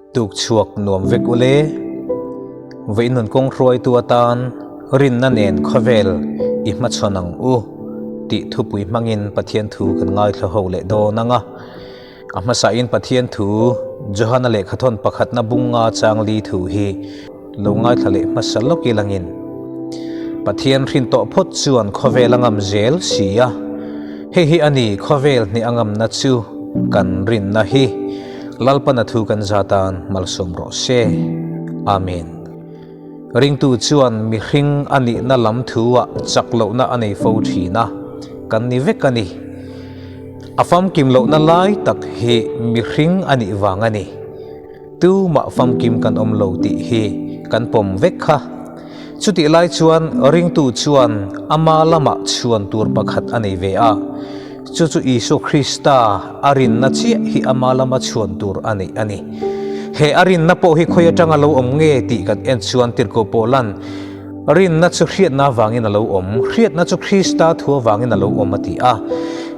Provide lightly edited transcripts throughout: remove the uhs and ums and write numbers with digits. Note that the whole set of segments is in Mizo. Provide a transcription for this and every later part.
Tuk chhuak nuam vek ule. Vawiin nun kawng hruaitu atan rinna nen khawvel i hmachhawn ang u tih thupui hmangin Pathian thu kan ngaithla ho leh dawn ang a. A hmasain Pathian thu Johana lehkhathawn pakhatna bunga changli thu hi lo ngaithla leh hmasa lawk ilangin Pathian hrin tawh phawt chuan khawvel a ngam zel si a, hei hi a ni khawvel hnih a ngamna chu kan rinna hi Lalpana thu kan zatan malsawm rawh se. Amen. Ringtu chuan mihring a nihna lam thu ah chak lohna a nei fo thin a, kan ni vek a ni. A famkim lohna lai tak hi mihring a nih vang a ni. Tumah famkim kan awm lo tih hi kan pawm vek kha. Chutih lai chuan ringtu chuan ama lamah chhuan tur pakhat a nei ve a, chu chu Isua Krista a rinna chiah hi ama lama chhuan tur a neih a ni. He a rinna pawh hi khawi atanga lo awm nge tih kan en chuan Tirhkoh Paula'n Rinna chu hriatna avangin a lo awm, hriatna chu Krista thu avangin a lo awm a ti a.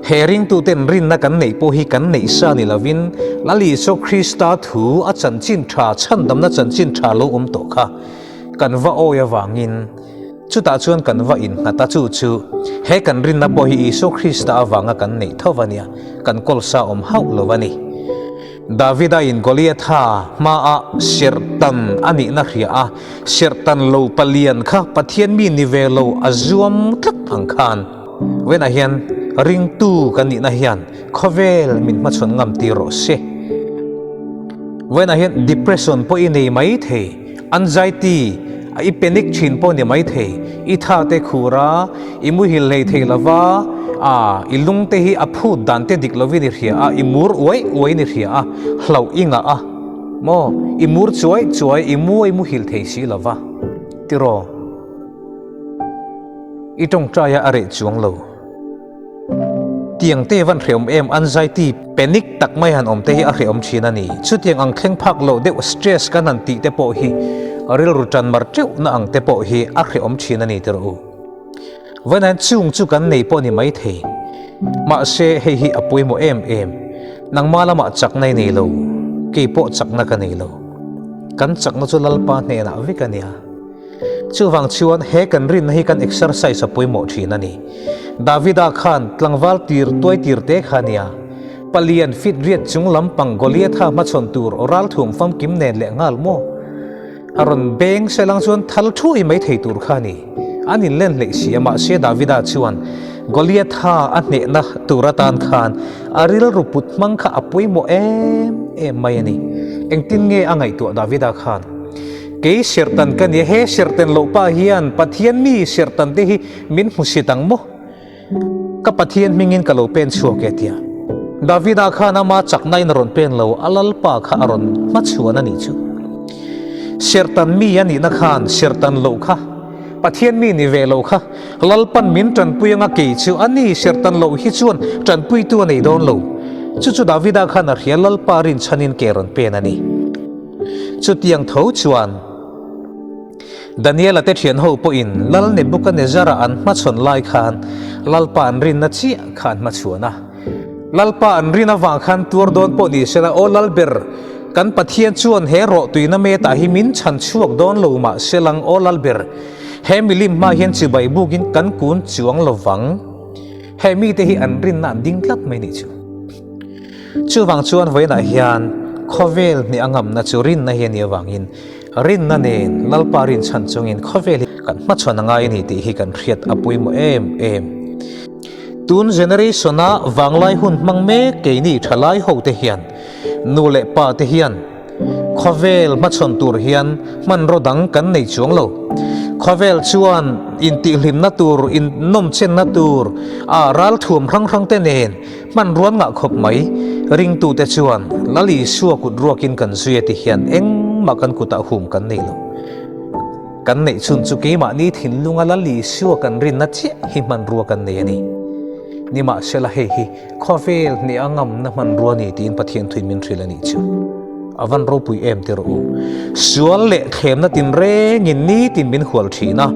He ringtuten rinna kan neih pawh hi kan neih sa ni lovin Lal Isua Krista thu a chanchin tha, chhandamna chanchin tha lo awm tawh kha kan va awi avangin chutah chuan kan va innghat a, chu chu he kan rinna pawh hi Isua Krista avanga kan neih tho a nia, kan kawlsa awm hauh lo a ni. Davida in Goliatha hmaah serhtan a nihna hria a, serhtan lo palian kha Pathian mi ni ve lo a zuam tlat ang khan venah hian ringtu kan nihna hian khawvel min hmachhawn ngam tir rawh se. Venah hian depression pawh i nei mai thei, anxiety i panic thin pawh ni mai thei, i tha te khur a, i muhil hlei thei lova, a i lung te hi a phut dan te dik lovin i hria a, i mur uai uaiin i hria a, hlauh i ngah a, maw i mur chuai chuai, i mu a i muhil thei si lova, tiraw? I tawngtai a a reh chuang lo. Tiang te van hreawm em, anxiety, panic tak mai han awm te hi a hreawm thin a ni. Chutiang ang thleng phak loh deuh stress kan han tih te pawh hi rilru tan mar teuh na ang te pawh hi a hreawm thin a ni tirh u. Vawiin chung chu kan nei pawh ni mai thei. Mahse hei hi a pawimawh em em. Nangma lamah chakna i nei lo, kei pawh chakna ka nei lo. Kan chakna chu Lalpa hnenah vek a nia. Chuvang chuan he kan rinna hi kan exercise a pawimawh thin a ni. Davida khan tlangval tir tuai tir te kha nia, palian fit riat chung lampang Goliatha hmachhawn tur ralthum famkim nen leh nghal maw? A rawn beng selang chuan thal thuai mai thei tur kha a ni. An inlen hleih si a, mahse Davida chuan Goliatha a hnehna tur atan khan a rilru put hmang kha a pawimawh em em mai a ni. Engtin nge a ngaihtuah Davida khan? Kei serhtan ka nia, he serhten loh pa hian Pathian mi serhtan te hi min hmu si tang maw? Ka Pathian hmingin ka lo pen chhuak e tia. Davida khan ama chakna in a rawn pen lo, a Lalpa kha a rawn hmachhuan a nih chu. Serhtan mi a nihna khan serhtan loh kha, Pathian mi ni ve lo kha, Lalpan min tanpui anga kei chu a ni serhtan loh hi chuan tanpuitu a nei dawn lo. Chu chu Davida khan a hria Lalpa rinchhanin ke rawn pen a ni. Chutiang tho chuan Daniela te thian ho pawhin Lal Nebuchadnezzar-a an hmachhawn lai khan Lalpa an rinna chiah kha an hmachhuan a. Lalpa an rin avang khan tuar dawn pawh ni sela, Aw Lalber, kan Pathian chuan he rawhtuina metah hi min chhan chhuak dawn lo mah selang, Aw Lalber, he milim hma hian chibai bukin kan kun chuang lo vang. He mite hi an rinna an ding tlat mai nih chu. Chuvang chuan vawiinah hian khawvel hnih a ngamna chu rinna hi a nih avangin rinna nen Lalpa rinchhan chungin khawvel hi kan hmachhawn a ngai a ni tih hi kan hriat a pawimawh em em. Tun generation-a vanglai hun hmang mek keini thalai hote hian nu leh pa te hian Khawvel hmachhawn tur hian hmanraw dang kan nei chuang lo. Khawvel chuan intihhlimna tur, innawmchenna tur a ralthuam hrang hrang te nen hmanruan ngah khawp mai. Ringtute chuan Lal Isua kut ruakin kan zui a ti hian engmah kan kutah hum kan nei lo. Kan neih chhun chu keimahni thinlunga Lal Isua kan rinna chiah hi hmanrua kan nei a ni. Nimahsela hei hi Khawvel hnih a ngamna hmanrua ni tiin Pathian thuin min hrilh a nih chu. A van ropui em ti rawh u. Sual leh thlemna tin rengin nitin min hual thin a.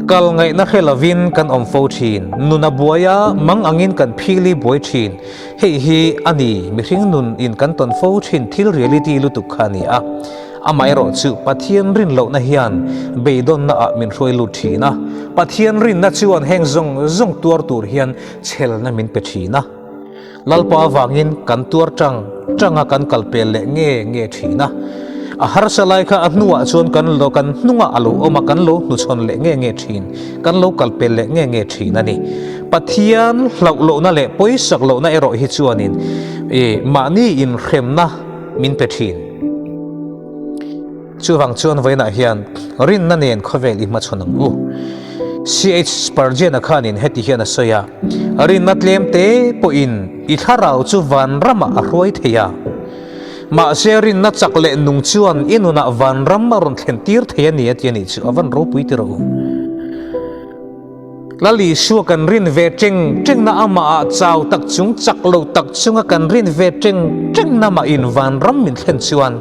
Kal ngaihna hre lovin kan awm fo thin. Nun a buai a, mang angin kan phili buai thin. Hei hi a ni, mihring nun in kan tawn fo thin thil reality lutuk kha a ni a. Amaherawh chu Pathian rin lohna hian beidawnna ah min hruai lut thin a. Pathian rinna chuan heng zawng zawng tuar tur hian chhelna min pe thin a. Lalpa avangin kan tuar tang tanga kan kal pel leh nge nge thin a. A harsa lai kha a hnuah chuan kan lo kan hnungah a lo awm a, kan lo hnuchhawn leh nge nge thin, kan lo kal pel leh nge nge thin a ni. Pathian hlauh lohna leh pawisak lohna erawh hi chuanin ih mahni inhremna min pe thin. Chuvang chuan vawiinah hian rinna nen khawvel i hmachhawn ang u. CH Spurgeon-a khanin heti hian a sawi a, Rinna tlem te pawhin i thlarau chu vanramah a hruai thei a. Mahse rinna chak leh nung chuan i nunah vanram a rawn thlen tir thei a ni a ti a nih chu a van ropui ti rawh u. Lal Isua kan rin ve teng tengna amahah chau tak chung chak lo tak chunga kan rin ve teng tengna mahin vanram min thlen chuan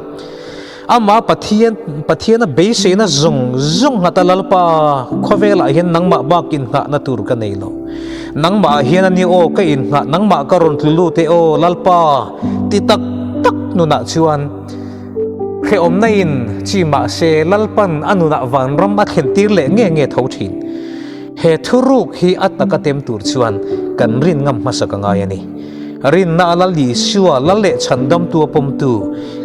amah Pathian Pathiana beiseina zawng zawng nghata Lalpa khawvelah hian nangmah bak inngahna tur ka nei lo. Nangmah ah hian a ni aw ka inngah nangmah ka rawn tlu lut e aw Lalpa ti tak tak nunah chuan Hrehawmna in chi mahse Lalpan a nunah vanram a thlen tir leh nge nge tho thin. He thuruk hi a taka tem tur chuan kan rin ngam hmasa ka ngai a ni. Rinna a Lal Isua Lal leh Chhandamtu a pawmtu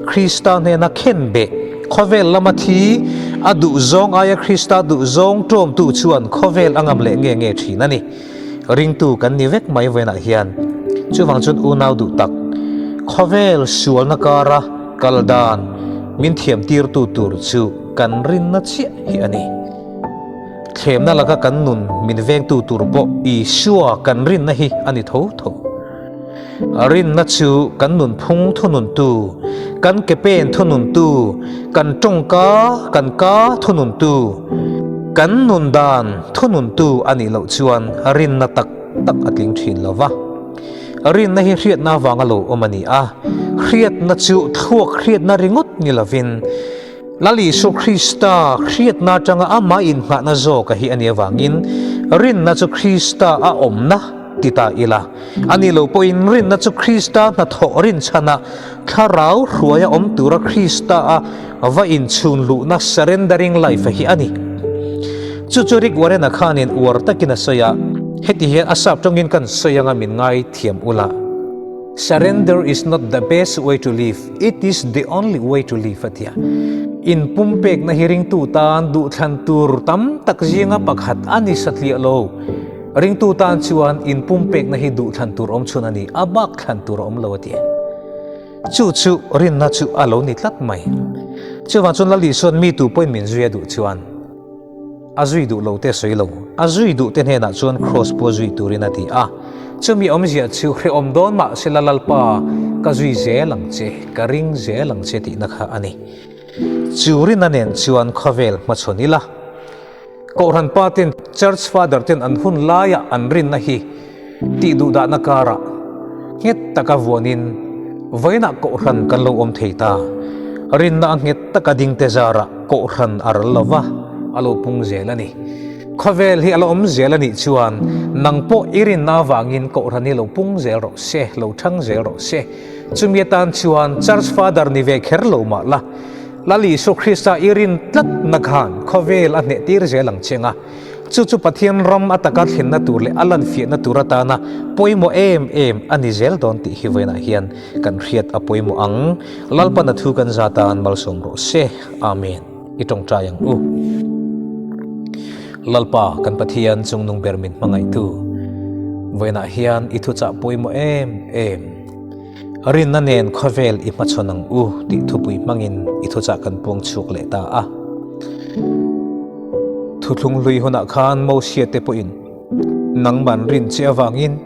Krista hnena khen beh khawvel lama thi a duhzawng aia Krista duhzawng tawmtu chuan khawvel a ngam leh nge nge thin a ni. Ringtu kan ni vek mai vawiinah hian chuvang chuan unau duh tak khawvel sualna kara kal dan min thiam tirtu tur chu kan rinna chiah hi a ni. Thlemna laka kan nun min vengtu tur pawh Isua kan rinna hi a ni tho tho. Rinna chu kan nunphung thununtu, kan ke pen thununtu, kan tawngka kan ka thununtu, kan nun dan thununtu a nih loh chuan rinna tak tak a tling thin lo va. Rinna hi hriatna avanga lo awm a ni a, hriatna chu thluak hriatna ringawt ni lovin, Lal Isu Krista hriatna atanga amah inngahna zawka hi a nih avangin rinna chu Krista a awmna ti ta ila. A nih loh pawhin rinna chu Krista hnathawh rinchhana thlarau hruaia awm tura Krista a va inchhun luhna surrendering life hi a ni. Chu chu Rick Warren-a khanin uar takin a sawi a, heti hian a sap tawngin kan sawi anga min ngaithiam ula. Surrender is not the best way to live, it is the only way to live a ti a. Inpumpekna hi ringtu tan duhthlan tur tam tak zinga pakhat a ni satliah lo. Ringtu tan chuan inpumpekna hi duhthlan tur awm chhun a ni, a bak thlan tur a awm lo a ti a. Chu chu rinna chu a lo ni tlat mai. Chuvang chuan Lal Isuan mi tu pawhin min zui a duh chuan A zui duh lo te sawi lo, a zui duh te hnenah chuan kraws pawh zui turin a ti a. Chumi awmzia chu hrehawm dawn mah sela Lalpa, ka zui zel ang che, ka ring zel ang che tihna kha a ni. Chu rina nen chuan khawvel hmachhawn ila. Kohhran pa ten, Church Father ten an hun laia an rinna hi tih duhdahna karah nghet taka vuanin vawiinah kohhran kan lo awm thei ta. Rinna a nghet taka ding te zarah kohhran a ral lo va, a lo pung zel a ni. Khawvel hi a la awm zel a nih chuan nang pawh i rinna avangin kohhran hi lo pung zel rawh se, lo thang zel rawh se. Chumi atan chuan Church Father ni ve kher lo mah la, Lal Isu Krista i rin tlatna khan khawvel a hneh tir zel ang che nga. Chu chu Pathian ram a taka thlenna tur leh a lanfiahna tur atana pawimawh em em a ni zel dawn tih hi vawiinah hian kan hriat a pawimawh ang. Lalpan a thu kan za tan malsawm rawh se. Amen. I tawngtai ang u. Lalpa kan Pathian chungnung ber min hmangaihtu, vawiinah hian i thuchah pawimawh em em. Rinna nen khawvel i hmachhawn ang u tih thupui hmangin i thuchah kan puang chhuak leh ta a. Thuthlung hlui hunah khan Mosia te pawhin nangman rin che avangin,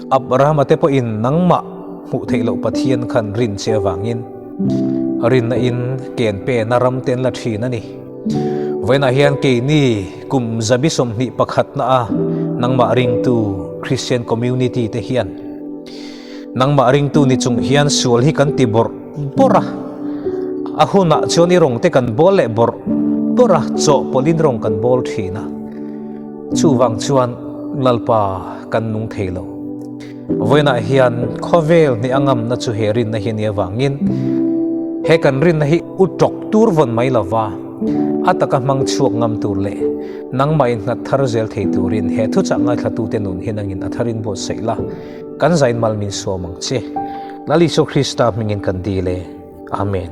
Abrahama te pawhin nangmah hmuh theih loh Pathian khan rin che avangin rinna in ken pena ram te an la thin a ni. Vawiinah hian keini kum zabi 21 na a nangmah ringtu Christian community te hian Nangmah ringtu ni chung hian sual hi kan ti bawrh bawrh a, a hunah chuan i rawng te kan bawl leh bawrh bawrh a, chawhpawlhin rawng kan bawl thin a. Chuvang chuan Lalpa kan nung thei lo. Vawiinah hian khawvel hnih a ngamna chu he rinna hi a nih avangin he kan rinna hi u tawk tur vawn mai lova a taka hmang chhuak ngam tur leh nangmah innghat thar zel thei turin he thuchah ngaithlatute nun hi nangin a tharin buatsaih la, kan zain mal min sawm ang che. Lal Isua Krista hmingin kan dil e. Amen.